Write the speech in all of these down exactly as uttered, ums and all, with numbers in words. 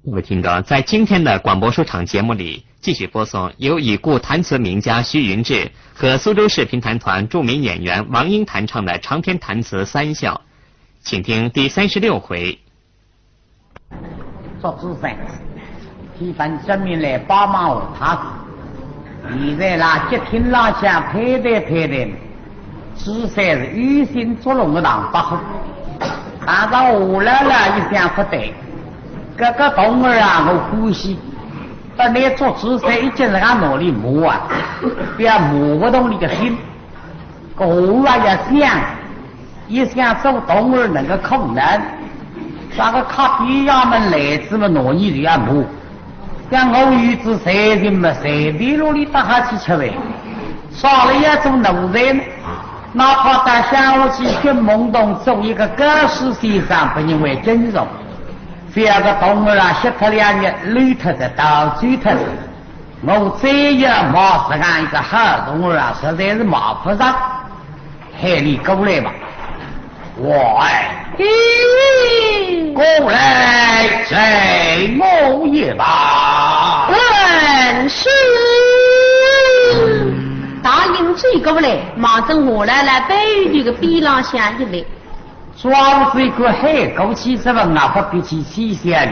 各位听众，在今天的广播说唱节目里，继续播送由已故弹词名家徐云志和苏州市评弹团著名演员王英弹唱的长篇弹词《三笑》，请听第三十六回。祝枝山，天分真命来帮忙我他。现在啦，节厅浪向拍台拍台， 实在是有心捉弄个唐伯虎。但是我老老一想不对，搿个童儿啊，我欢喜，本来祝枝山一径是俺拿俚骂啊，不要骂不动俚个心。搿我啊要想，一想做童儿能够可能，啥个靠边衙门来仔么，拿俚就要骂。 像我有仔罪行么，随便路里搭下去吃饭，少了要做奴才呢。哪怕到乡下去寻门洞做一个教书先生，不认为尊重。覅个童儿啊，歇脱两日，溜脱仔，逃走脱仔。我再要骂实梗一个好童儿啊，实在是骂不着。 喊俚过来吧。喂，嘿。过来，陪我一把。嗯，是。答应追过来，马上下来，来背后个边浪向一立。庄子一看喊过去，是吧？那不必去取笑俚。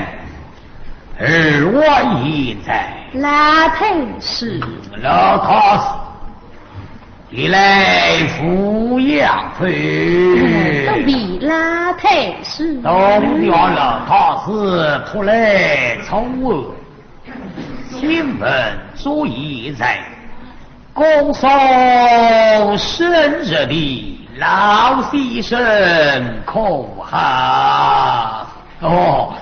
二位贤哉。老太师。老太师。 你来扶养否？嗯，多谢老太师。多谢老太师，托来坐。请问祝贤哉，公所生日的老先生可好？哦，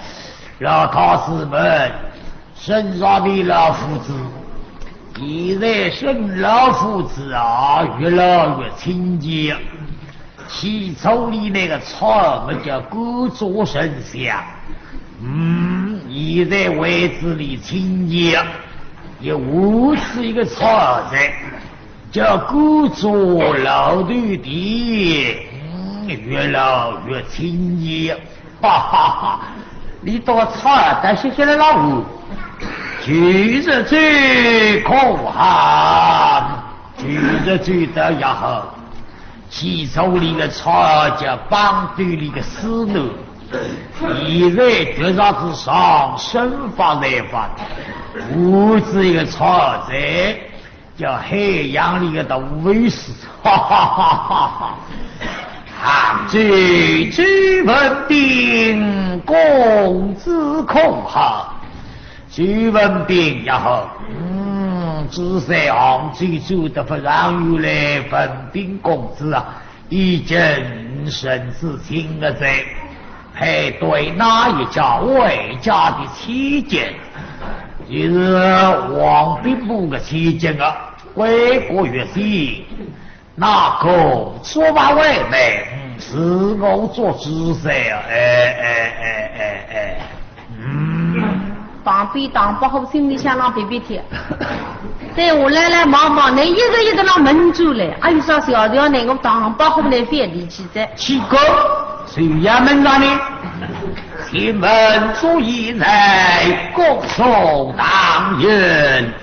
老太师们， 沈家的老夫子，现在沈老夫子啊，越来越亲近。起初俚那个绰号么叫官做丞相，嗯，现在为仔俚亲近，又换仔一个绰号哉，叫官做老头的，嗯，越来越亲近。 哈哈哈，你倒差得些些了啦哦。就是这可好，就是这的也好。起初俚个绰号叫帮头里个死奴，现在觉着是上身发财发，换仔一个绰号哉， 叫海洋里个大卫士，哈哈哈哈哈。杭州周文宾公子可好？周文宾也好，嗯，只是杭州走得不长远嘞，文宾公子啊， 已经认仔亲个哉，配对哪一家外家的千金，就是王兵部个千金啊，归国学sĩ，那个做法为媒，嗯，是我做主噻，哎，哎，哎，哎，哎。 嗯。旁边唐伯虎心里向浪别别跳。对我来来忙忙，乃一个一个浪问出来，哎哟，啥小条呢？我唐伯虎来反脾气哉。起个，谁也问着呢？请问祝贤哉，公所大人，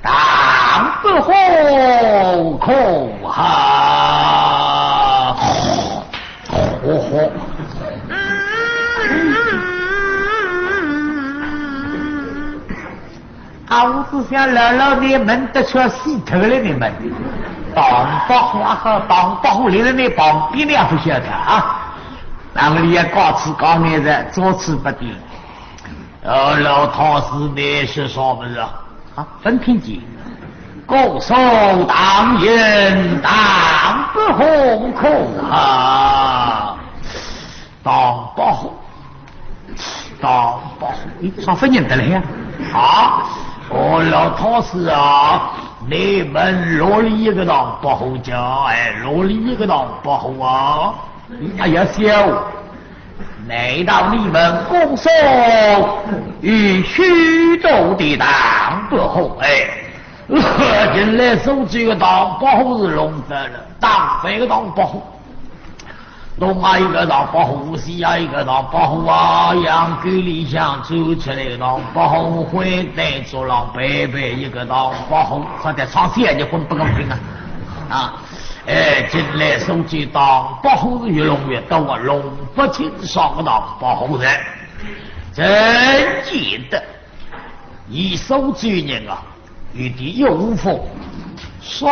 唐伯虎可好？嚯嚯。啊，我只想老老你们得出死头了，你们。唐伯虎啊，好，唐伯虎立了你旁边，你也不晓得啊。那么你也告辞告辞的，坐辞不定。 呃，老太师，你说啥物事啊？啊，朆听见。公所大人，唐伯虎可好？唐伯虎，唐伯虎，咦，啥勿认得了呀？啊，哦，老太师啊，你问哪里一个唐伯虎讲，哎，哪里一个唐伯虎啊？哎呀，笑。 难道你们公所有许多的唐伯虎？哎，原来苏州个唐伯虎是弄着了，唐山个唐伯虎。东啊一个唐伯虎，西啊一个唐伯虎啊，羊圈里向走出来唐伯虎，灰袋子浪背背一个唐伯虎，说得唱三日滚不公平啊！啊，哎，近来苏州唐伯虎是越弄越多啊，弄不清爽个唐伯虎哉。真记得，伊苏州人啊， 有点有福，啥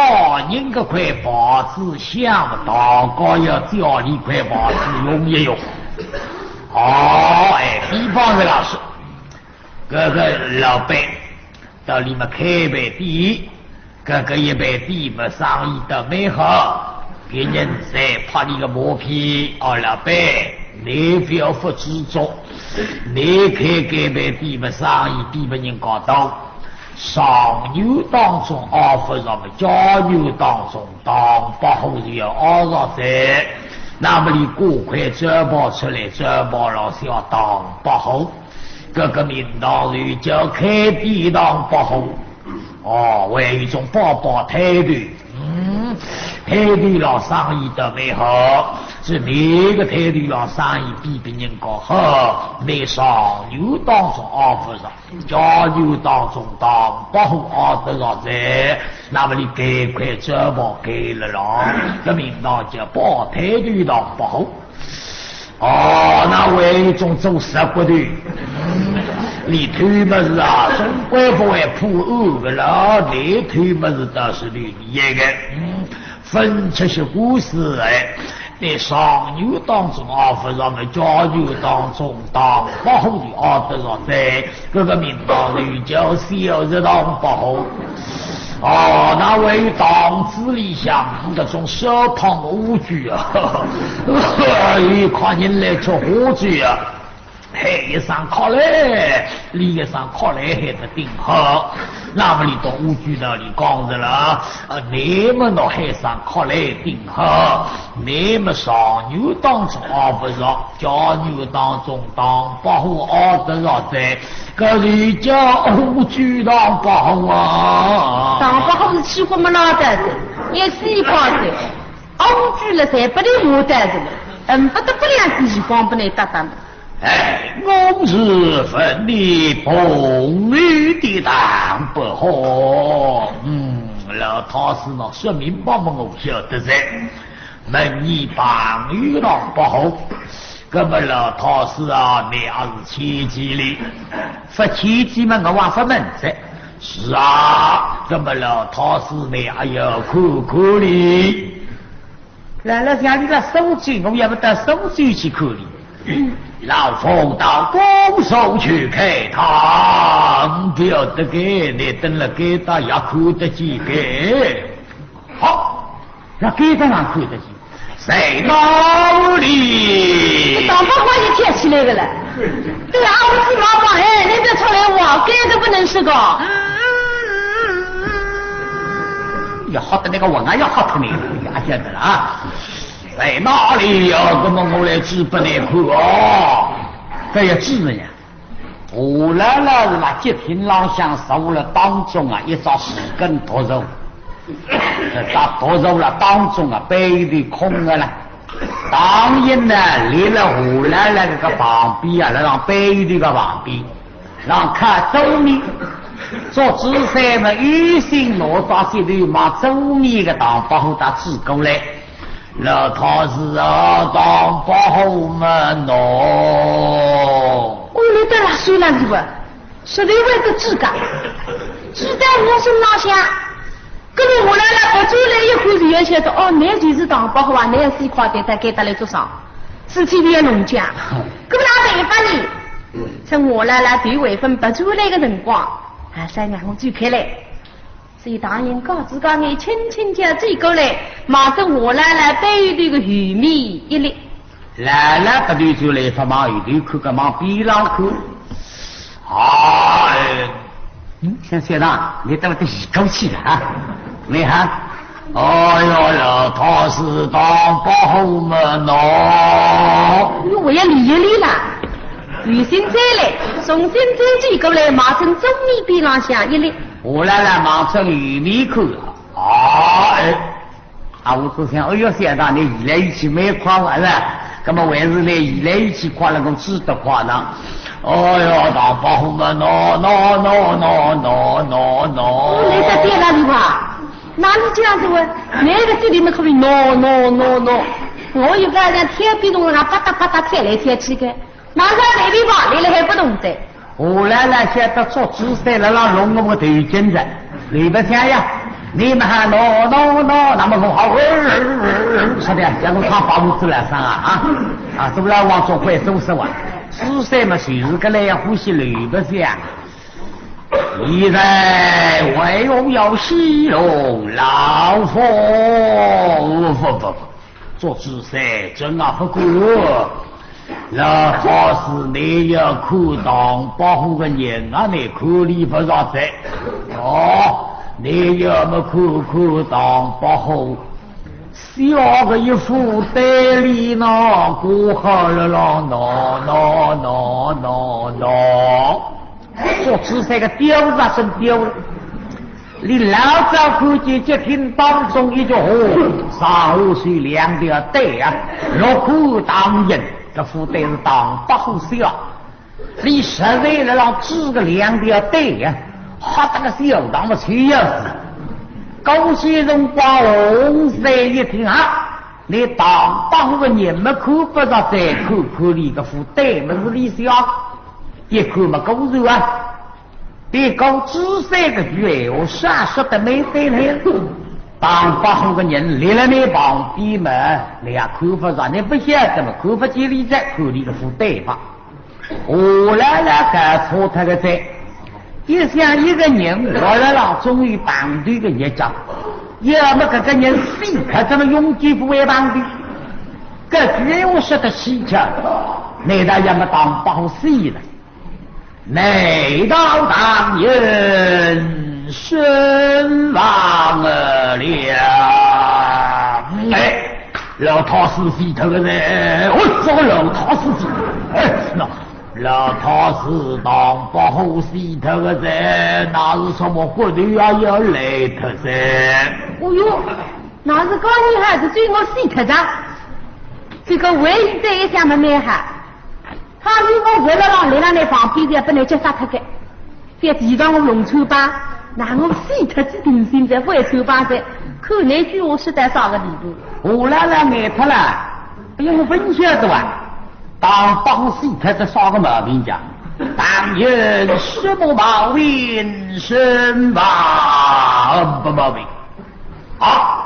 人搿块牌子响，大概要叫伊块牌子用一用。哦，哎，比方说老师，搿个老板到里面开爿店，搿个一爿店么生意倒蛮好，别人侪拍伊个马屁，哦，老板，你覅勿知足，你开搿爿店么生意比别人家多。 状元当中熬勿着么，状元当中唐伯虎就要熬着哉。那么伊搿块招牌出来，招牌浪写唐伯虎，搿个名堂就叫开店唐伯虎。哦，还有一种包包摊头，嗯，摊头浪生意倒蛮好，是哪个摊头浪生意比别人家好，拿状元当中熬勿着。 状元当中唐伯虎熬得着哉，那么伊搿块招牌开了咯，搿名堂叫包摊头唐伯虎。哦，那还有一种做贼骨头，伊偷物事啊，总归勿会破案个啦，伊偷物事倒是厉害个。嗯， 分出些官司来，拿状元当中熬勿着么，状元当中唐伯虎就熬得着哉，搿个名堂就叫小贼唐伯虎。哦，那还有堂子里向搿种烧烫污鬼啊，有客人来吃花酒啊， 喊一声客来，伊一声客来喊得顶好。那么伊到污鬼那里讲着了，呃，你们喏喊声客来顶好，你们状元当中熬勿着，状元当中唐伯虎熬得着哉，搿就叫污鬼唐伯虎啊。唐伯虎是吃过么老的，也是一块的，污鬼了才不得我的了，恨不得不两只耳光不能搭搭了。 哎，我是问你朋友的唐伯虎。嗯，老太师喏，说明白么我晓得哉。问你朋友唐伯虎，搿么老太师啊，你也是牵记哩，勿牵记么我也勿问哉。是啊，搿么老太师你也要看看哩。 老老想伊个苏州，我也勿到苏州去看伊。老夫到姑苏去看伊，勿晓得个，你等了该搭也看得见个。好，那该搭哪看得见？在哪里？搿唐伯虎也跳起来个了。对啊，我是老板，哎，你再出来我，该都不能说个。要吓得那个文啊，要吓脱你，也晓得了啊。 在哪里呀？搿么我来指拨你看哦。搿要指人呀。何老老是辣极厅浪向坐了当中啊，一只树根独坐。搿只独坐了当中啊，背后头空个了。唐寅呢，立了何老老搿个旁边啊，辣浪背后头个旁边。 让看正面，做仔细么，有心拿只石头望正面个唐伯虎搭指过来。老太师啊，唐伯虎么喏。我来得了，算了是吧？石头会得指个，指在我身浪向。 搿么何老老勿转来一看，就要晓得，哦，倷就是唐伯虎啊，倷是一块担当该搭来做啥？事体勿要弄僵。搿么哪办法呢？趁何老老头还朆转来个辰光，啊，三娘我走开来。所以唐寅告自家眼轻轻叫走过来，望着何老老背后头个后面一立。 老老勿对转来，勿望后头看，个望边浪看。哎，嗯，想小唐，你到底移过去了啊？你看，哎哟，老太师唐伯虎么喏。我要理一理啦，有心再来，重新再走过来，望正正面边浪向一立。何老老望正后面看，哎。啊，我只想，哎哟，想到你移来移去蛮快活，是吧？那么还是你移来移去快了，我住得快呢。哦哟，唐伯虎嘛，喏喏喏喏喏喏喏。哦，你在电脑里吧？哪里这样子啊？那个这里面可以喏喏喏喏。我有个人跳地动啊，啪嗒啪嗒跳来跳去的，哪个随便吧，你了还不懂的。 我来了，晓得捉猪山了，那弄我个头颈子，来不下呀。你们还闹闹闹，那么我好，呃，呃，呃，说的，像我看包子来上啊，啊，啊，都来往中国走是吧？猪山嘛，就是个来呀，呼吸来不下。现在为我要戏弄老夫，不不不， 捉猪山真啊不过，那可是你要看唐伯虎个人啊，你看俚不着哉。哦，你要么看看唐伯虎，小个一副对联呢，过好了咯，喏喏喏喏喏。捉猪山个刁是真刁。 你老早看见节庆当中一句话，上下是两条对啊，落款唐寅，搿副对是唐伯虎写。你实在了让猪个两条对啊，吓得个小唐么吹要死。搿歇辰光洪三一听啊，你唐伯虎个人么看不着，再看看你搿副对么是你写，一看么果然啊。 别个猪山个句闲话啥说得蛮对呢。唐伯虎个人立了你旁边嘛，你也看不着，你不晓得嘛，看不见你再看你个副对吧。我来了搞错脱个哉。一想一个人活了啦，总有碰头个日脚，要么搿个人死脱，怎么永久不会碰头？搿句闲话说得蹊跷，难道要么唐伯虎死了？ 难道唐寅身亡了？哎，老太师死脱个哉，哦，这个老太师死，哎，那老太师唐伯虎死脱个哉，那是什么骨头啊要来脱哉？哦哟，那是讲你还是最我死脱哉？这个为这一下么蛮好。 他如果活了浪，来了你旁边的，不能接杀他的。在地上我弄穿帮，那我死脱几定心在，不会穿帮的。看那句我实在啥个地步。我来了，挨脱了，不用分晓得哇。唐伯虎死脱是啥个毛病讲？唐寅什么毛病？身亡，不毛病。 啊，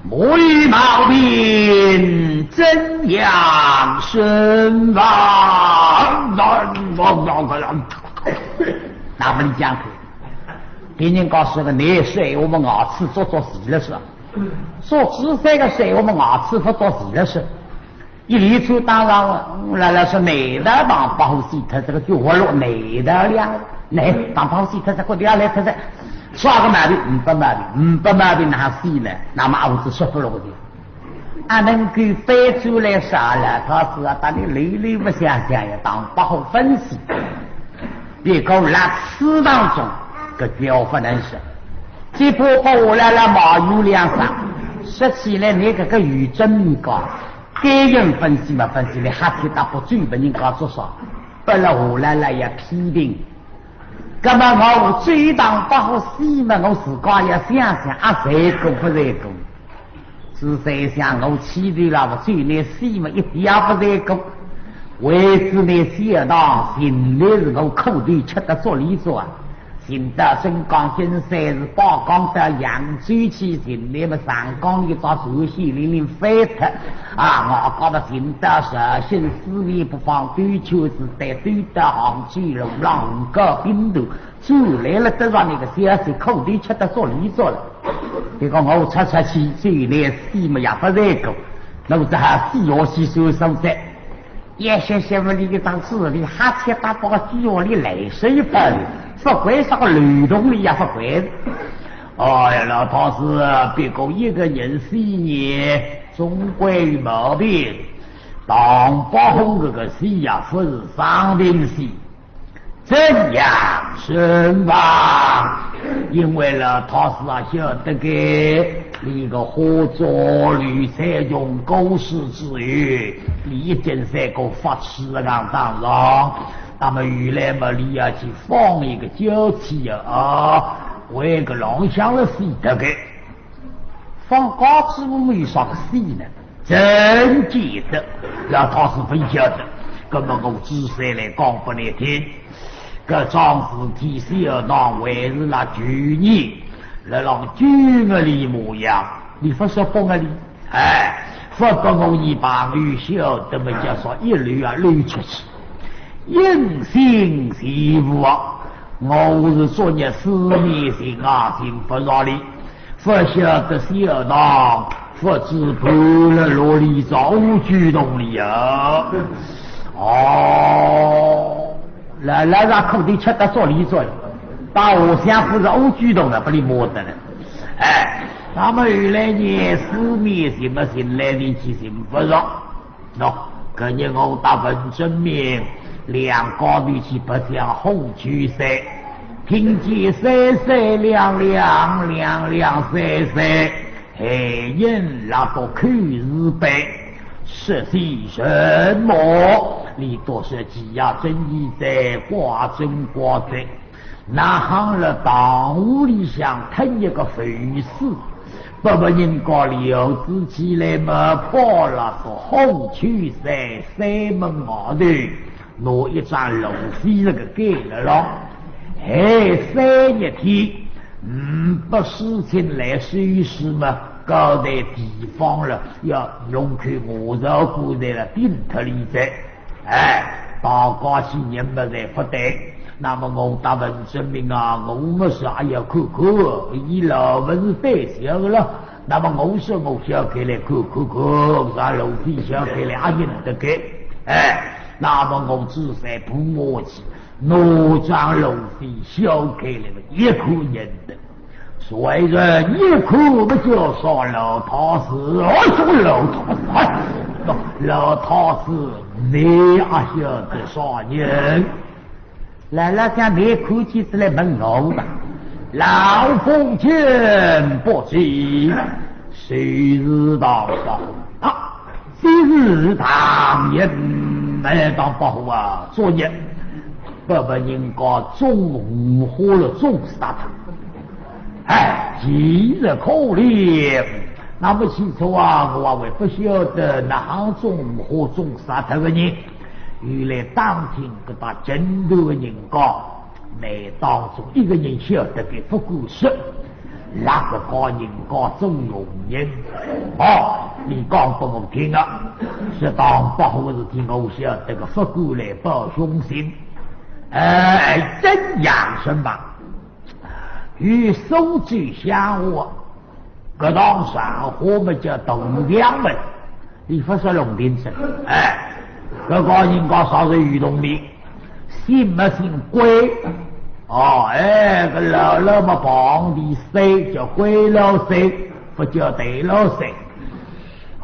没毛病，怎样身亡？那，那，那，那不能讲的。别人家说个，你说我们牙齿做做戏了是吧？说只三个说我们牙齿不做戏了是。 一连串当上了，来了说难道唐伯虎死脱这个就活络难道了？难，唐伯虎死脱这个就要来脱这，啥个毛病？没毛病，没毛病哪死呢？那么阿是说不落的。阿能够翻出来啥了？他是啊，当你累累不想想呀，唐伯虎分析，别个辣此当中，搿就不能说。只不过我来了马有两声，说起来你搿个有真个。 该人分析嘛分析，你瞎七搭八嘴拨人家做啥？拨了下来了也批评。那么我追唐伯虎死嘛，我自家也想想，啊，罪过不罪过？是在想我气头了，我追你死嘛，一点也不罪过。为此呢，想到现在是我苦头吃得足里足啊，现在正讲今朝是八讲到扬州去，现在么上讲一只船舷零零翻脱。 啊，我搞得寻到蛇身四面八方，兜圈子对兜到杭州路浪五个兵头，转来了得着那个消息，苦头吃得足里足了。这个我出出去，最来死么也不罪过，那么只好死下去算数哉。也谢谢么你个当时你瞎七搭八个计划里来水一泡的，不管啥个漏洞里也不管。哎呀，老太师，别个一个人死呢， 总归有毛病。唐伯虎这个死呀，不是生病死，怎样身亡？因为老太师啊晓得个，俚个花烛流彩裙过世之后，俚一径是个发痴个样当中。那么后来嘛，俚要去放一个娇妻啊，为个浪向了死脱个。放家主婆没有啥个死呢？ 真记得，老太师勿晓得，搿么我仔细来讲拨倷听。搿桩事体小当还是辣旧年，辣浪九月里模样，俚勿说八月里，哎，勿拨我伲朋友晓得么，叫啥一溜啊溜出去。因信是无啊，我是作孽，四面寻啊寻勿着俚。 勿晓得小当，勿知判了落里只乌鸡洞里啊。哦，老老实实苦头吃得着里哉，到下相府是乌鸡洞了，拨俚摸得了。哎，那么后来呢，四面寻么寻来寻去寻勿着。 喏，搿日我搭文徵明两家头去白相虎丘山，听见山山亮亮，亮亮山山，闲人辣笃口字辈，说些什么？俚笃说鸡呀，蒸鸡仔，瓜蒸瓜仔。 哪亨了堂屋里向脱一个肥水，拨别人家留仔起来么，跑了个虎丘山山门外头，拿一张路费辣个盖了咯。哎，三日天，嗯，拨事情来收拾么，交代地方了，要弄口瓦槽棺材了，顶脱里哉。 哎，大家去人么侪勿对。那么我搭文徵明啊，我么是哎呀看看，伊老文是胆小个了。那么我说我掀开来看看看，啥路费掀开来也认得个。哎，那么我仔细爬下去，拿张路费掀开来么一看认得。 所以人一看么叫啥老太师，哦，这个老太师，哎，老太师，你阿晓得啥人？老老想你看起仔来问我吧。老夫君不知，谁是大王啊？ 谁是大人？哎，唐伯虎啊，作孽，拨别人家种红花了种死脱。哎，其实可怜，那么起初啊，我还会勿晓得哪亨种红花种死脱个呢。原来打听搿搭镇头个人家， 乃当中一个人晓得个，勿敢说，哪个家人家中穷人。哦，伊讲拨我听啊，说唐伯虎个事体我晓得个，勿敢来报凶信。哎，真阳春吧，与苏州相和， 搿趟上火么叫大梁门，伊勿是龙庭镇。哎，搿个人家啥是有铜钿，姓么姓关。哦，哎，搿老老么旁边三，叫关老三，勿叫戴老三。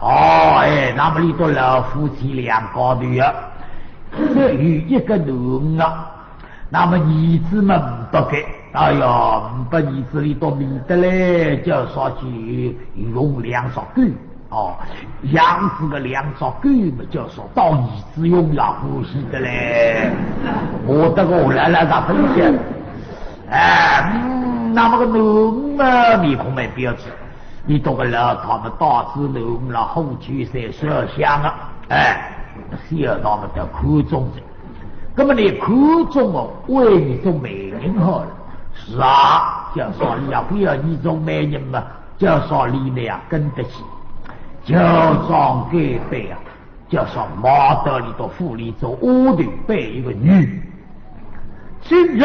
哦，哎，那么伊笃老夫妻两家头啊，只有一个囡儿啊。 那么儿子嘛，呒不个，哎呀，呒不儿子伊笃迷得来，叫啥去用两只狗，哦，养仔个两只狗嘛，叫啥当儿子用也欢喜得来，我得个来来啥分享。哎，嗯，那么个囡儿嘛，面孔蛮标致，伊笃个老太么带仔囡儿了，虎丘山烧香啊，哎，小老么得看中哉。 那么你看中我，为你做媒人好了。是啊，叫啥俚也勿要你做媒人嘛，叫啥俚呢也跟得起。叫啥该背啊，叫啥马到伊笃府里做丫头，背一个女。今日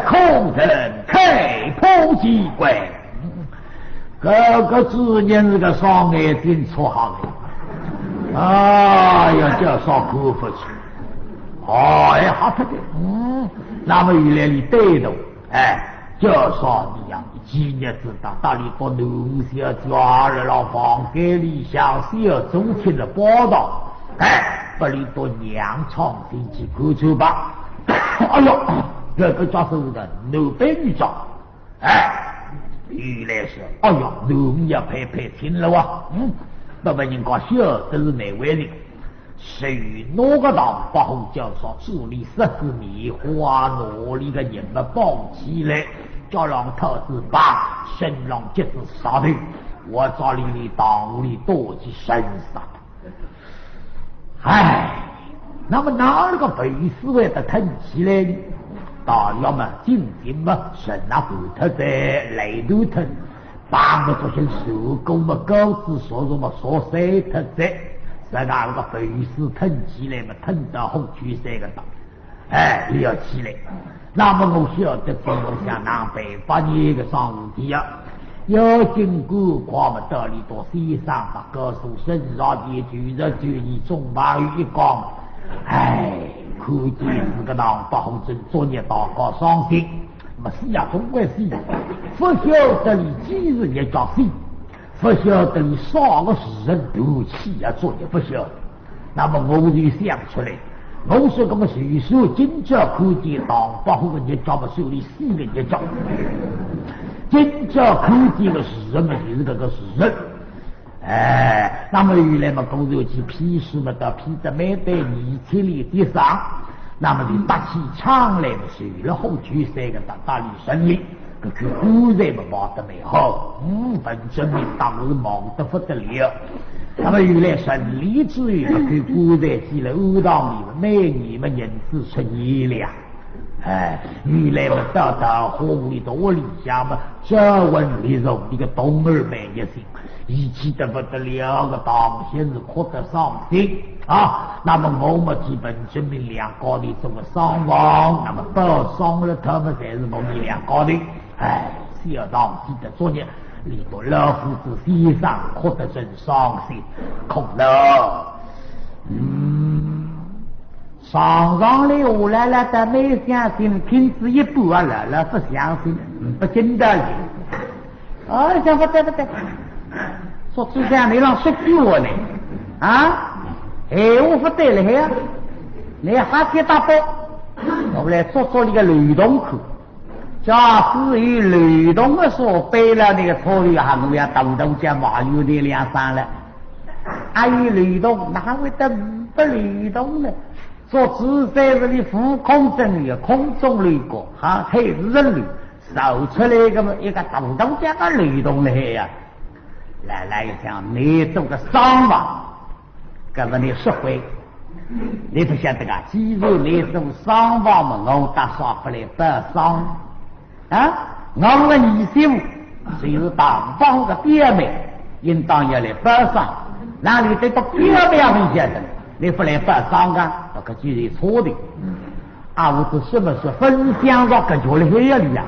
可曾开破机关？ 搿个主人是个双眼睛戳瞎个，哎呀，叫啥看勿出。哦，哎，吓脱个，嗯，那么原来伊对头，哎，叫啥俚呀，前日子搭搭俚笃囡儿小姐啊，辣辣房间里向小周听了报道，哎，拨俚笃娘闯进去看看吧。哎哟，搿个家伙是个男扮女装。哎，又来说，哎呀，侬也拍拍清了啊。嗯，不过人家晓得是哪位人。谁拿个唐伯虎叫啥，这里十个棉花，哪里个人么绑起来，脚上套子棒，身上结子杀头，我这里里堂屋里多起神杀。 哎，那么哪里个本事会得腾起来呢？大约么，仅仅么，神那半脱在来头腾，把么这些手工么，高子说什么说散脱在，是哪里个本事腾起来么，腾到后去三个档。 哎，要起来。那么我晓得怎么想，哪办法呢？个桩事体呀，要紧赶快么到里头先生搭告诉沈少爷，就着就伊众朋友一讲，哎，看见是个唐伯虎真作孽，大家伤心。那么死呀，总归死，不晓得伊几时日脚死，不晓得伊啥个时辰断气呀，作孽不晓得。 那么我就想出来，我说搿么随手今朝看见唐伯虎个日脚么，算伊死个日脚。今朝看见个时辰么，就是搿个时辰。哎，那么后来么，果然去批书么，倒批得蛮对，二千里地上，那么就搭起枪来么，随了后去三个大大理神里。 搿口棺材么买得蛮好，嗯，文徵明当时忙得不得了。那么原来顺利之后，搿口棺材寄了安堂里，每年么银子出二两。哎，原来么到到花屋里到屋里向么，这文丽容一个童儿蛮热心， 义气得不得了，个当先是哭得伤心啊。那么我么替文徵明两家头做个丧房，那么包丧了，他们侪是我们两家头。哎，小堂记得昨日，里头老夫子先生哭得真伤心，哭了，嗯，上上来下来了，但没相信，听仔一半啊，老老不相信，嗯，不真的。 哎，讲不对不对，说这样你让说给我呢，啊，闲话不对了呀，你还给打包，我来做做你个漏洞去，假使有漏洞的说，背了那个草里还我要动动脚嘛，有点两三了，还有漏洞，哪会得不漏洞呢？做主在这里浮空中有空中楼阁，还还是人楼。 造出来个么一个大大家个漏洞来呀。老老一想，你做个丧房，搿么你说回，你不晓得啊？既然你做丧房嘛，我打算不来包丧啊。我个儿媳妇，就是大房个表妹，应当要来包丧，哪里得到表妹也不晓得，你不来包丧啊？搿个就是错的。 啊，我这什么是分享到搿角里去呀？你呀，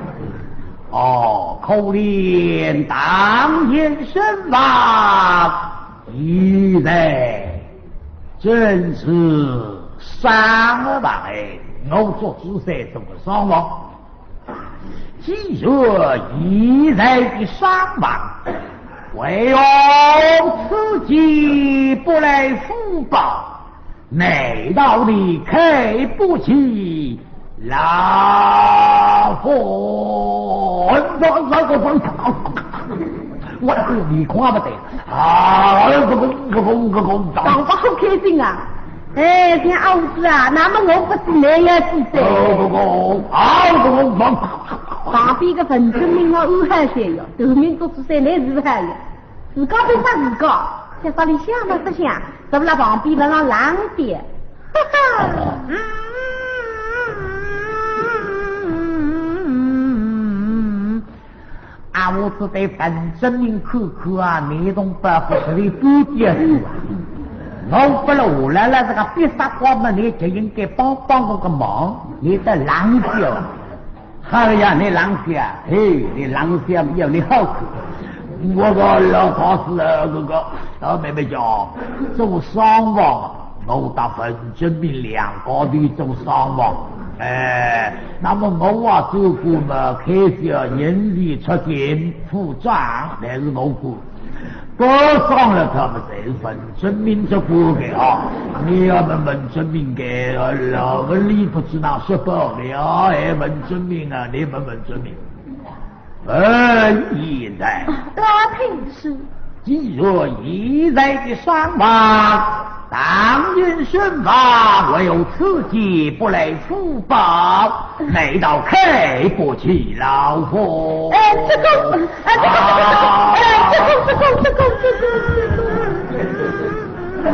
哦，可怜当年身亡，现在正是丧房哎，我做主在做个丧房。既然现在的丧房，为何此地不来福报？ 难道你看不起老夫？我我我我，我你看不得啊！我我我我我，唐伯虎开心啊！哎，像儿子啊，那么我不是那样子的。我我啊！我我我，旁边个文徵明啊，安好些哟，头名读书三来是好哟。 自家对啥自家，想啥里想嘛不想，坐辣旁边勿让冷点。哈哈。啊，我只对文徵明看看啊，你懂不？不是你不点数啊。我不了下来了，这个必杀官嘛，你就应该帮帮我个忙，你得冷点啊。 好呀，你冷些啊，嘿，你冷些啊，要你好看。我个老太师啊，这个，啊，妹妹讲，做丧房，我搭文徵明两家头做丧房。哎，那么我啊，做官嘛，开销人事出钱付账，那是我管。 包丧了，他们侪是文徵明做官的啊。你要问文徵明个，老文礼不知哪说包的啊，哎，文徵明啊，你问文徵明。问贤在。啊，老太师。既然贤在的上房，当今身旁，我有此计不来粗暴，难道开不起老夫？哎，这个，哎，这个，哎，这个，这个，这个，这个，这个。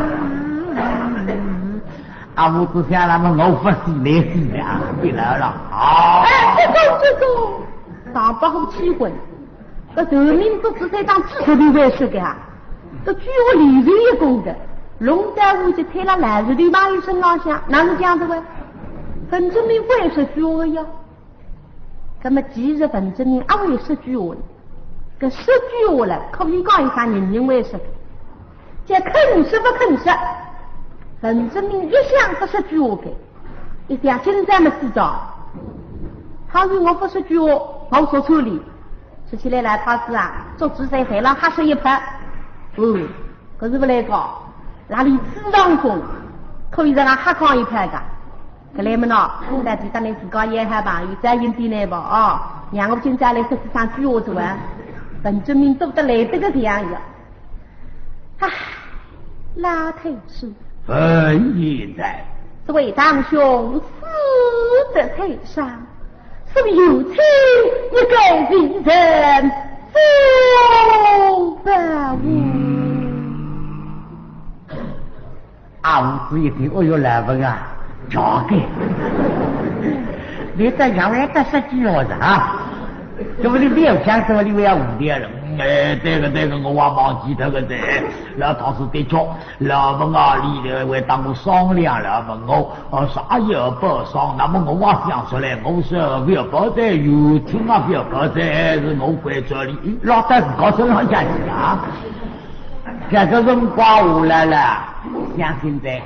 啊，我只想那么我不死，你死呀，你来了。好。哎，这个，这个。 唐伯虎气昏，搿头名做仔三桩几十头为啥个啊？搿句话连成一功个，弄得我就推了烂石头往伊身浪向，哪能讲的喂？文徵明勿会说句话个呀。那么既然文徵明阿会说句话呢，搿说句话了，可以讲一声人人会说个。 这肯说不肯说，文徵明一向不说句话个，一想今朝么死着。倘若我不说句话，我说错哩。说起来老太师啊，做仔三回了还说一拍。嗯，可是不来讲，哪里知道讲，可以让他瞎讲一拍个。搿来么喏，到底搭倷自家也好朋友再引点来吧啊，让我今朝来说几声句话做啊，文徵明做得来得个这样呀。 唉，老太师。问贤在。这位堂兄死得太伤，是有请一个人做保护。啊，吴子一听，哎哟，老文啊，叫个，你这样会得说句话子啊？这不你不要讲什么，你不要误会了。哎，这个，这个，我还忘记这个的。 老太师的确，老文啊，伊来会搭我商量了，问我，呃，啥也不商，那么我也想出来，我是不要报在有听啊，不要报在，是我关照你，伊落到自家身浪向去啊。这个辰光下来了，相信在，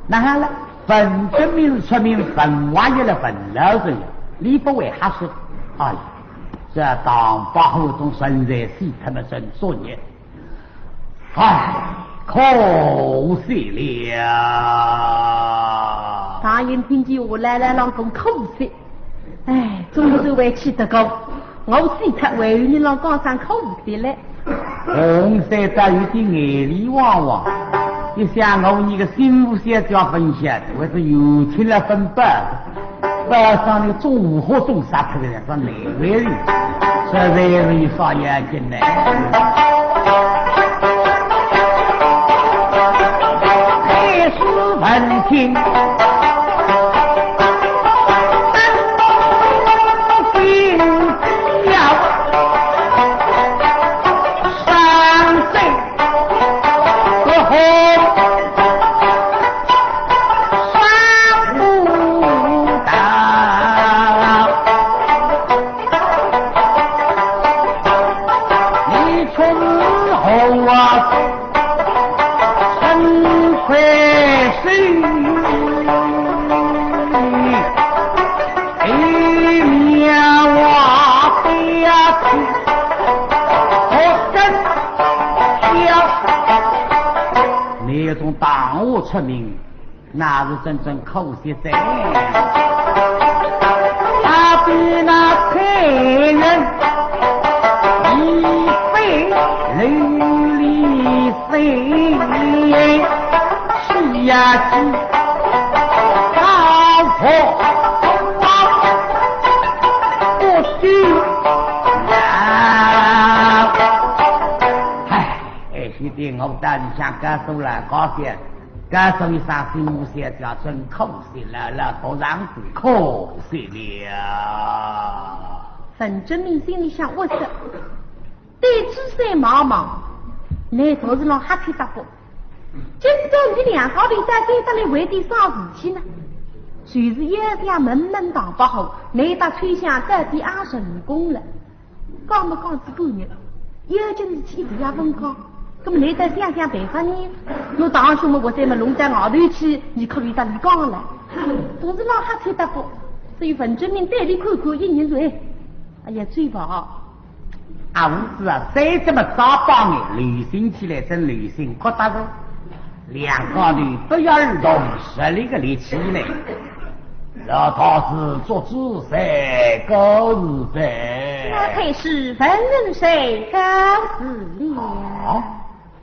那好了，文徵明出名，文化也了文老人，你不会瞎说。哎呀，这唐伯虎总算在死，他们真作孽。 唉，可惜了。大人听见我来来浪讲可惜，唉，总是会气得过，我死脱还有人浪讲声可惜嘞。洪三倒有点眼泪汪汪，一想我你个新妇小姐分晓得，还是有情了分不。 晚上那个中午活动啥特别的，说难为你，实在是有啥要紧呢。开始问天，当心要上阵。 你要从大学出名，那是真正可惜哉。他比那太原一百零里水，是呀，是高坡不去啊。唉，哎，兄弟，我到里向告诉了，告诉，告诉一声新妇小姐，真可惜了，老头上子可惜了。文徵明心里想，我说，对此事茫茫，你同志侬瞎七搭八。 今朝你两家头到底搭里为点啥事体呢？就是要想问问唐伯虎，倷搭秋香到底阿成功了？讲么讲仔半日，要紧事体一直也勿讲，那么倷再想想办法呢？拿堂兄么活在么弄到外头去，你可以搭伊讲了。同志侬瞎七搭八，所以文徵明对伊看看，一眼说，哎，哎呀，走吧。 啊，吴子啊，再这么早帮你，留心起来真留心，可大着。两家头不约而同，使了个力气来。老太师祝子三告辞哉。老太师问人谁告辞了？啊，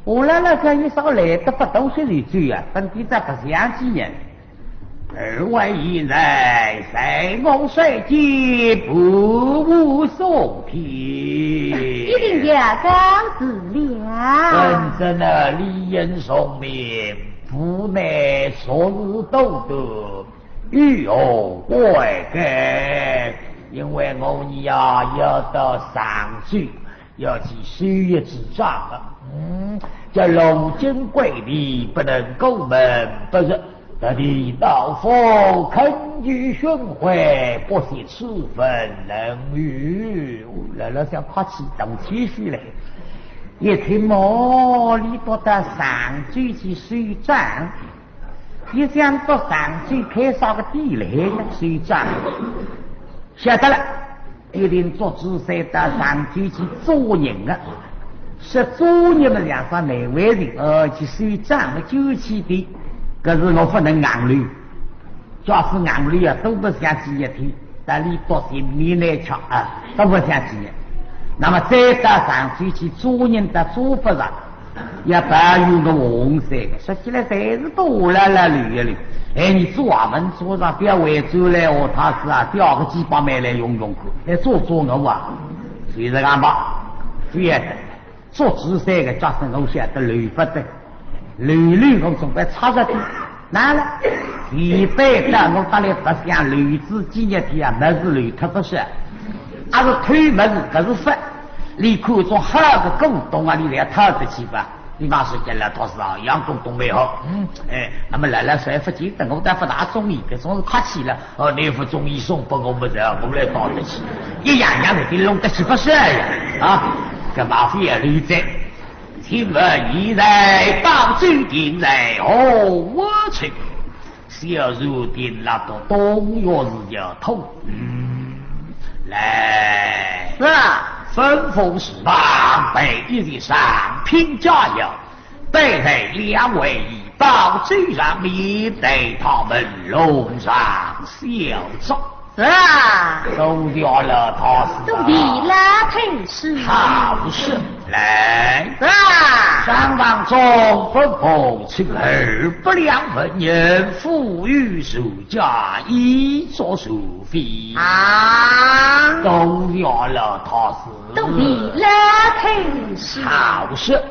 我来了，这一少来得不多些人走啊，本地这不像几人。二位贤才，随我率见，不无送天。一定要告辞了。本镇啊，理应送命，府内俗事多多， 有何贵干？因为我呀要到常州，要去收一支账了。嗯，这路经贵地，不能过门不入。特地到府恳求寻回，不惜处分人与。老老想客气，动谦虚嘞。一听嘛，你到常州去收账， 一想到常州开啥个店来收账，晓得了，一定祝子三到常州去做人啊。说做人嘛，像啥难为情，呃，去收账嘛，就去的。可是我不能硬留，假使硬留啊，都不像几日天。 但你到前面来吃啊，都不像几日。那么再到常州去做人，倒做不着，要保佑个红色个。说起来，侪是多来来留一留。哎，你做啊，文做上，不要回转来哦，他是啊，调个几百万来用用看，来做做我啊，就是讲吧，不要的。 祝子三个角色，我晓得留不得，留留我总归差着点。哪了？前辈到我搭来白相，留仔几日天啊，物事留脱不少，还是偷物事，搿是勿。你看种好个古董啊，你来讨得起吧？你讲是讲了，倒是啊，洋古董蛮好。嗯，哎，那么来了，谁不见得，我倒不大中意，搿种是客气了。 哦，你不中意送拨我么子，我来讨得起，一样样的，你弄得起不是呀？啊，搿么非要留着。请问现在当主定在何处？小人定来到东岳寺要通。嗯，来。是啊。吩咐侍郎备一些上品佳肴， 摆在两位一旁，走上面，待他们龙上小坐。是啊。多谢老太师啊。多谢老太师。好事，来。是啊。上房中吩咐，请二百两纹银，付与寿家，以作寿费。啊。多谢老太师。多谢老太师。好事。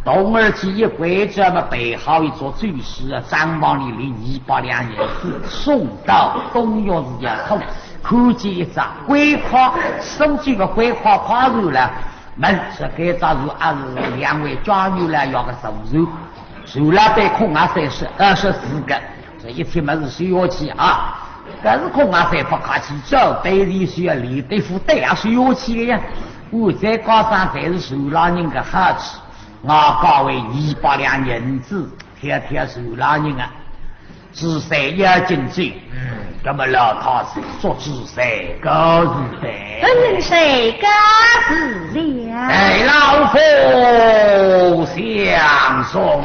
童儿去一关照嘛，备好一桌酒席啊，账房里领二百两银子送到东岳寺要通，看见一只官框，苏州个官框框出来，问是该只是阿是两位家女来要个寿寿，寿老板空啊三十，二十四个，这一切么是收下去啊。搿是空啊三不客气，照对里需要连对付对啊收下去个呀。我再加上侪是寿老人个好处。 我交为二百两银子，贴贴寿老人啊，子三要紧走。嗯，那么老太师祝子三告辞哉。本人是告辞了。哎，老夫相送。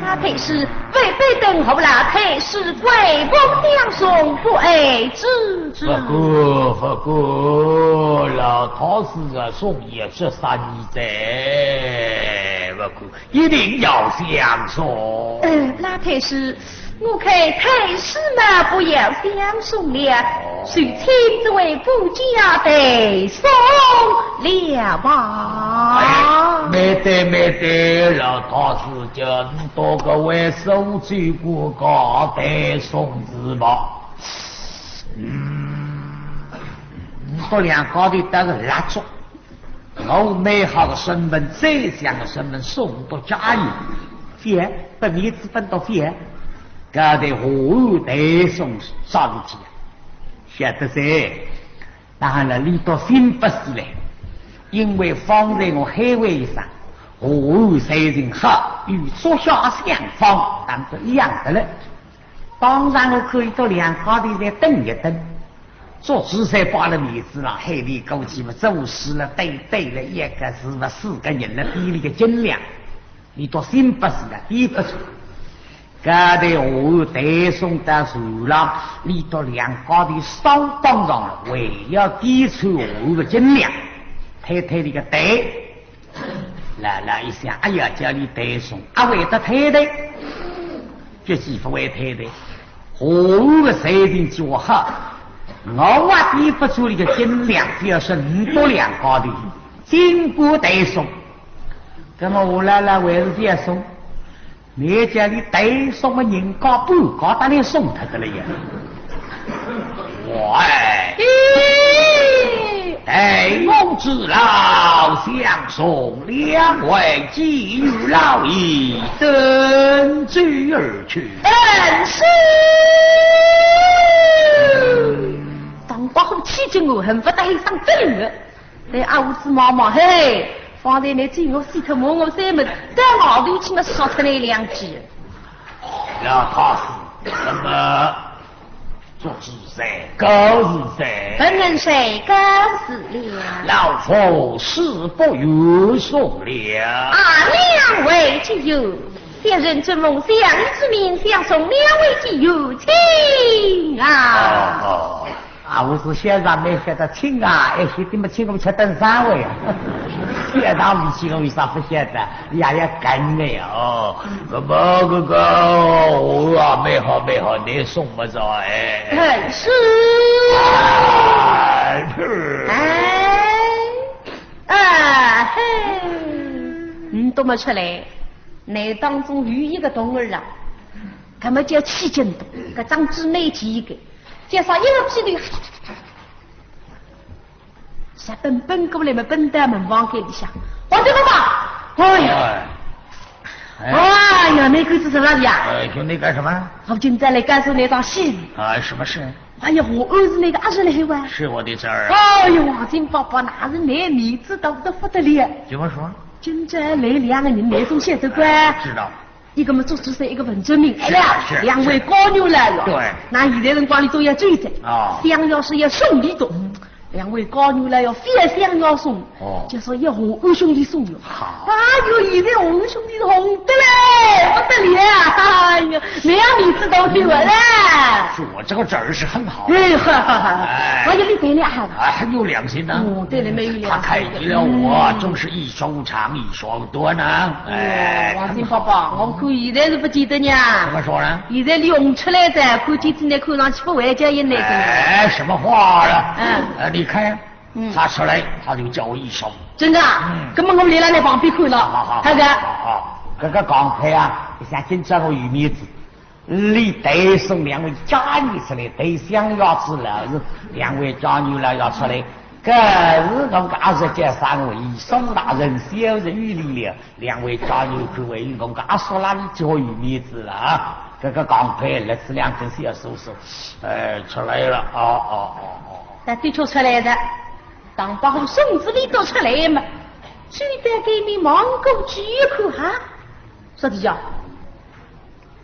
老太师，未必等候老太师跪奉相送，不爱之之。不敢，不敢，老太师啊，送也是三年哉，不敢。 一定要相送。呃，老太师，我看太师嘛不要相送了，哦。就请这位夫家代送了吧。哎，没得没得，老太师叫你到搿位苏州官家代送是吧？嗯，你到两家头倒是蜡烛。 我美好的身份，宰相的身份送到家里，覅，不面子分到覅，搿对下后代送啥事体啊？晓得噻，当然了，你倒心不是嘞，因为方才我喊话一声，下后才人好，与足下相仿，当作一样的了。当然我可以到两家头再等一等。 祝子三摆了面子了，喊你过去嘛，做事了，对对了，一个是嘛四个人了，比你个斤两，你倒心不是了，比不出。搿对下颚抬送到船浪，俚笃两家头商量商量，还要点出下颚个斤两，推推俚个担。老老一想，哎呀，叫俚抬送，阿会得推个？绝对勿会推个。下颚个水平叫好，我也点勿出俚个斤两，只要是五百两高头，尽管抬送。葛末夏老老还是勿要送。 倷叫俚抬送么，人家半家搭俚送脱个了呀。喂，哎，我知老相送两位寄语老爷，登舟而去。嗯，是。唐伯虎气急，我恨勿得喊声真个。 对阿五子望望，嘿，方才倷嘴我死脱，骂我三门，到外头去么说脱倷两句。老太师，那么祝枝山告辞哉。本人山告辞了。老夫师伯有送了。啊，两位寄语，小人承蒙相爷之命，相送两位寄语，请啊。哦，哦。 啊，我是小人蛮晓得请啊，哎，晓得么请我吃顿生活呀。小人脾气我为啥勿晓得？爷爷跟个呀，哦，搿么搿个，哦啊，蛮好蛮好，倷送么着，哎。嗯，是。哎，哎，啊，嘿，倷懂么出来？倷当中有一个童儿啊，搿么叫气劲大，搿张嘴蛮尖个。 介绍一个屁股，直奔奔过来么，奔到门房间里向。王金伯伯，哎呀，哎。哎呀，倷看仔啥物事呀？哎，叫你干什么？我今朝来告诉倷一桩喜事。啊，什么事？哎呀，我儿子那个阿侄来哇。是我的侄儿。哎呀，王金伯伯，那是倷面子大得不得了。怎么说？今朝来两个人，倷总晓得个。知道。 一个么祝枝山，一个文征明，是啊，哎呀，是啊，两位高人来了。对。那现在辰光里都要追着，哦。相爷是要送礼的，两位高人来要非相爷送，哦。就说要和安兄弟送哟。好。哎哟，现在和安兄弟是红得嘞，不得了，哎呀，那样面子都丢了嘞。是我这个侄儿是很好。哎，哈哈哈哈，哎。我有你对了哈。哎，很有良心呢。哦，对了，没有良心。他看见了我，嗯。真是一双长一双短呢。 哎，哦，王金伯伯，我看现在是不见得呢。怎么说呢？现在倷红出来哉，看见仔倷看上去不会叫人来的呢。哎，什么话了？嗯。呃，你看，嗯。他出来，他就叫我一声。真的啊？嗯。那么我来了，倷旁边看了。好，好，好，他的。好，好。搿个刚开啊，像今朝我有面子。 俚抬送两位家女出来，抬相爷之老爷，两位家女老爷出来，搿是我个阿侄叫啥？我一声大人，小侄有礼了。两位家女看为我个阿叔啦，俚就有面子了啊。搿个刚开，立仔两根小手手，哎，出来了，哦，哦，哦，哦。那的确出来的，唐伯虎送仔俚笃出来嘛，就在对面望过去一看哈，说的呀，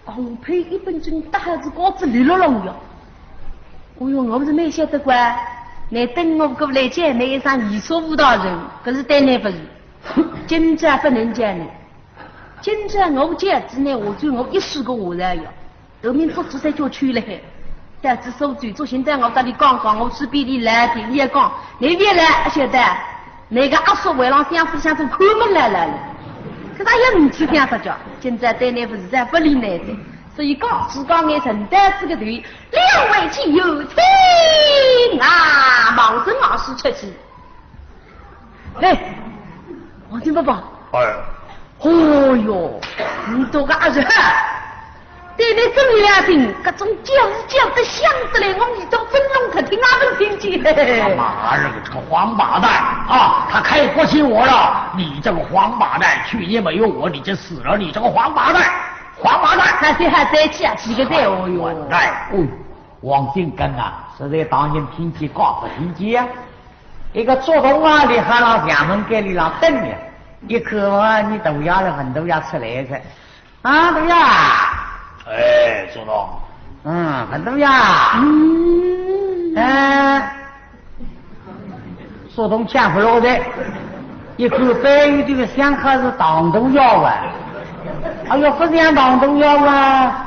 红配一本正搭好仔高子绿落落哟。哦哟，我勿是蛮晓得个，倷等我过来见倷一声艺术舞蹈人，搿是对倷勿是。今朝不能见倷，今朝我见仔倷，下转我一世个下场哟。后面做仔三叫去了海，到仔苏州，做现在我搭倷讲讲，我是比倷来的，倷也讲，倷别来，晓得。 那个阿叔为了想是想从看门来来了，可他也唔去想啥叫，现在对倷勿是在不理倷的，所以讲，只讲眼神带仔个头，两位亲友请啊，望仔外势出去。哎，王金伯伯，哎。哦哟，倷笃个阿侄 对倷真良心，搿种叫是叫得响得来，我耳朵真聋，听也勿听见。他妈的，这个王八蛋啊！他看不起我了，你这个王八蛋，去年没有我，你就死了，你这个王八蛋，王八蛋！还是还在气啊，几个字哦哟。完蛋！哦，王金根啊，实在当年听见讲不听见呀。一个竹筒啊，你还让衙门监里浪等呢，一看啊，你大爷了，很多要出来噻。 啊，对呀。哎，苏东。嗯，很对呀。嗯。哎，苏东讲不落的，一看背后这个相好是唐东要啊。哎呦，不像唐东要啊，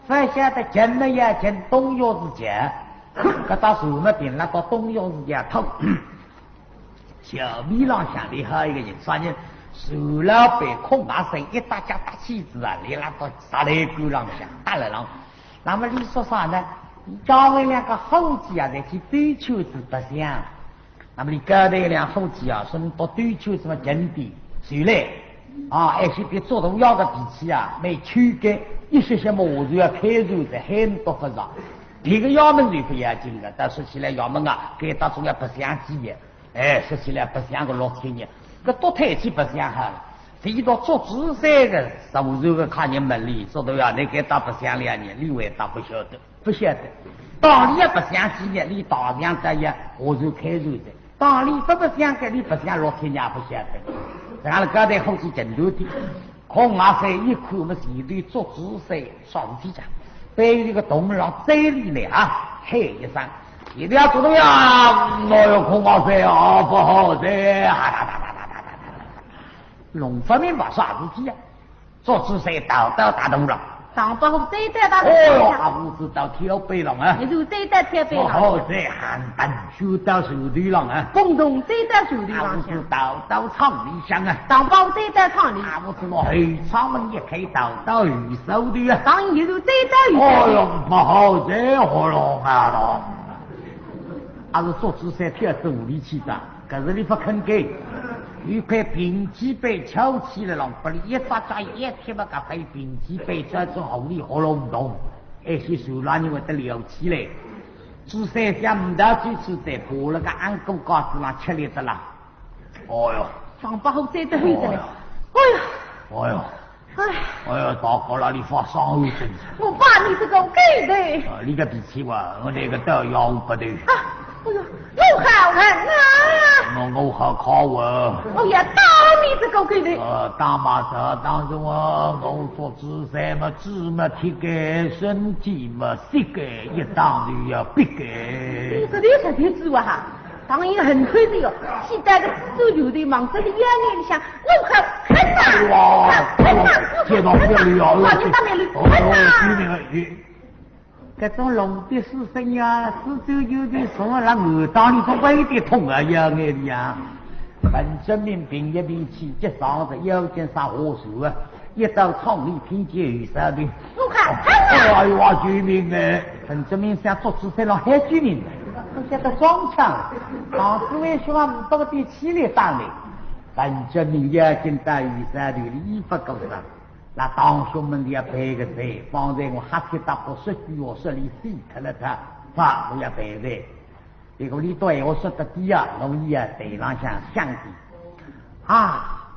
勿晓得近么要近，东岳是近，搿搭船么停辣到东岳是近头。小面浪向厉害一个人，啥人？船老板孔阿三一搭脚搭起仔啊，立辣到石栏杆浪向，搭辣浪。那么俚说啥呢？俚叫俚两个伙计啊，侪去兜圈子白相。 那么俚交代两伙计啊，说倷到兜圈子么近点，船来啊，而且别捉大爷个脾气啊，蛮凶个，一歇歇么下船要开船哉，喊倷到勿着。别个衙门就勿要紧个，但说起来衙门啊，搿搭总要白相几日，哎，说起来白相个六七日，搿倒推去白相好了。搿一到捉仔三个，上船个客人问俚，说大爷，倷搿搭白相两日，俚回答勿晓得。 勿晓得。道理也勿相信呢，俚大洋大洋下船开船哉。道理勿勿相信，俚勿相信，老天爷勿晓得。实梗了，交代伙计进船的，孔阿三一看么前头捉仔三，啥事体讲？背后一个洞浪嘴里呢啊，喊一声：“一定要捉到呀！”哎哟，孔阿三啊，勿好哉！啊哒哒哒哒哒哒哒哒哒，弄勿明白啥事体呀？ 捉仔三倒倒大洞浪。唐伯虎再倒大洞浪。哦哟，阿武知道跳板浪啊。你是再倒跳板浪。哦，这还等手到手头浪啊。共同再倒手头浪向。阿武知倒倒舱里向啊。唐伯虎再倒舱里。阿武知道后舱门一开，倒倒后手头啊。当然你是再倒后手头。哦哟，不好，这好浪啊浪。还是捉仔三跳洞里去的。 搿是俚勿肯改。有块平底板翘起来了，拨俚一只脚一踢，么搿块平底板鑽进河里，哗隆咚，哎，是船浪人会得撩起来。仔三想呒道转处哉，爬辣个甕锅架子浪吃力得啦。哦哟，唐伯虎再倒后头来。哦哟，哦哟，哎哟， 哎，哎呀，大哥啦，你发伤后症。我把你这个狗头！啊，你个脾气哇，我那个倒要不得。啊，哎呦，我好恨啊！我，我好靠我。我要打你这个狗头！呃，打嘛是打中啊，我说仔三么，嘴么踢个，身体么膝个，一打就要必个。你说的是的嘴哇哈？ 唐寅恨透哉哟，气得个蜘蛛油头望仔俚眼里向，我可恨呐！哇，恨呐！天哪，不要流啊！我就打没流，哦，恨呐！救命啊！搿种弄得死人呀，蜘蛛油头从了俺当里头外地痛啊，要眼里呀。文征明平一平气，急上仔腰间上下手啊， 一到舱里听见有啥的。我看，哎呀，救命哎！文征明想捉仔三了还救命，不晓得装腔。唐四位兄啊，不个点气力打来。文征明要紧到有啥的，衣服够上。那堂兄们也陪个谁，方才我瞎七搭八说句话说俚死脱了他，他我要陪谁。 结果俚对我说得对呀，我也对浪向想的。啊，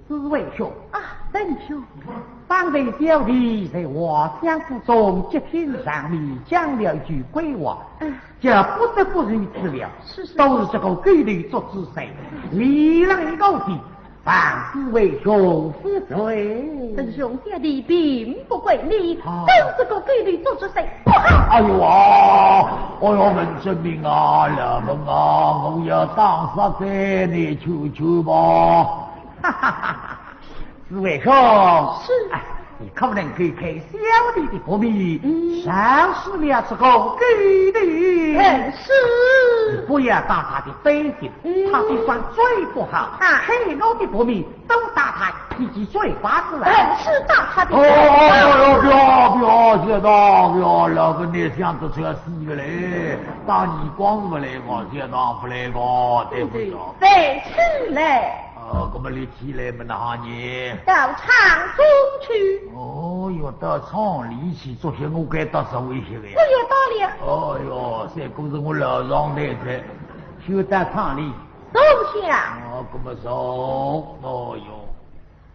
四位兄，啊，文兄，方才小弟在华相府中接听上面讲了一句鬼话，嗯。叫不得不如此了。是，是。都是这个狗头捉仔三，你让一个的， 万死为兄死罪。文兄，小弟并不怪你，啊。都是个狗头捉仔三，不好。哎呦啊，哎呦，文征明啊，老文啊，我要打杀在你求求吧。哈哈哈哈，四位兄，是。哎，你可不能够开小弟的薄面，嗯。伤死了这个狗头。哎，是。你不要打他的背景，嗯。他的伤最不好，啊。害我的薄面 都打他一记嘴巴子了。哎，是打他的。哦，哦，哦，不要，不要，小唐，不要，老个你想得出来死个嘞，打耳光是不来个，小唐不来个，对不对？对，起来。哦，那么你起来么哪哈呢？到舱中去。哦哟，到舱里去，昨天我该到座位去个呀。我也到了。哦哟，这个是我老上台子，就到舱里。 坐下。哦，那么坐，哦哟，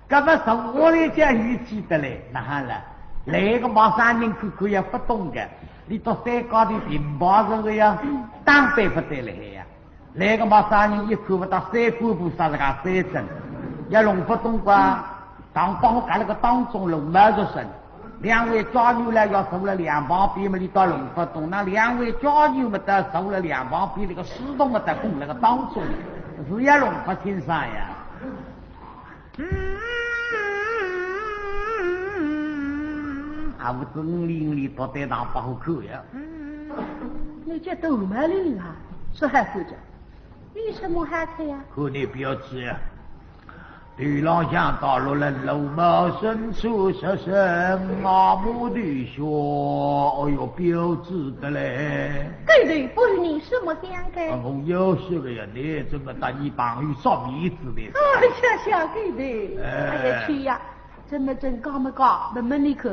那么坐下来讲有气得嘞，哪哈了？来个陌生人看看也不懂个，你到山高头平白是个呀，打扮不得了呀。来个陌生人一看不到三官菩萨是个三尊，也弄不懂个。 唐伯虎夹了个当中龙毛着身，两位家女呢要坐了两旁边么，你倒弄不懂。那两位家女么，倒坐了两旁边，那个书童么，倒供了个当中，是也弄不清爽呀。嗯，啊，啊，我真灵里到台上不好看呀。嗯，你这都没灵啊，说还说着，有什么好看呀？看你标致呀，头浪向戴了那螺帽，身穿着身啊，马头靴，哦哟，标致的嘞。狗头不是你什么相干？啊，我要说个呀，你这个搭你朋友啥面子的？哎呀，小狗头，哎。哎呀，去呀，这么真讲么讲，问问你看。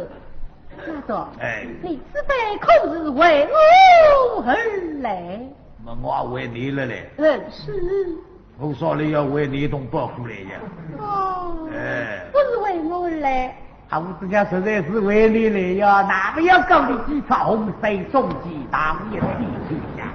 那个，哎。你此番可是为我而来？问我为你了嘞？嗯，是。我说你要为你同胞过来呀。哦，哎。不是为我而来。啊，我这家实在是为你来呀，哪个要搞你几场洪水中计，大爷地主家。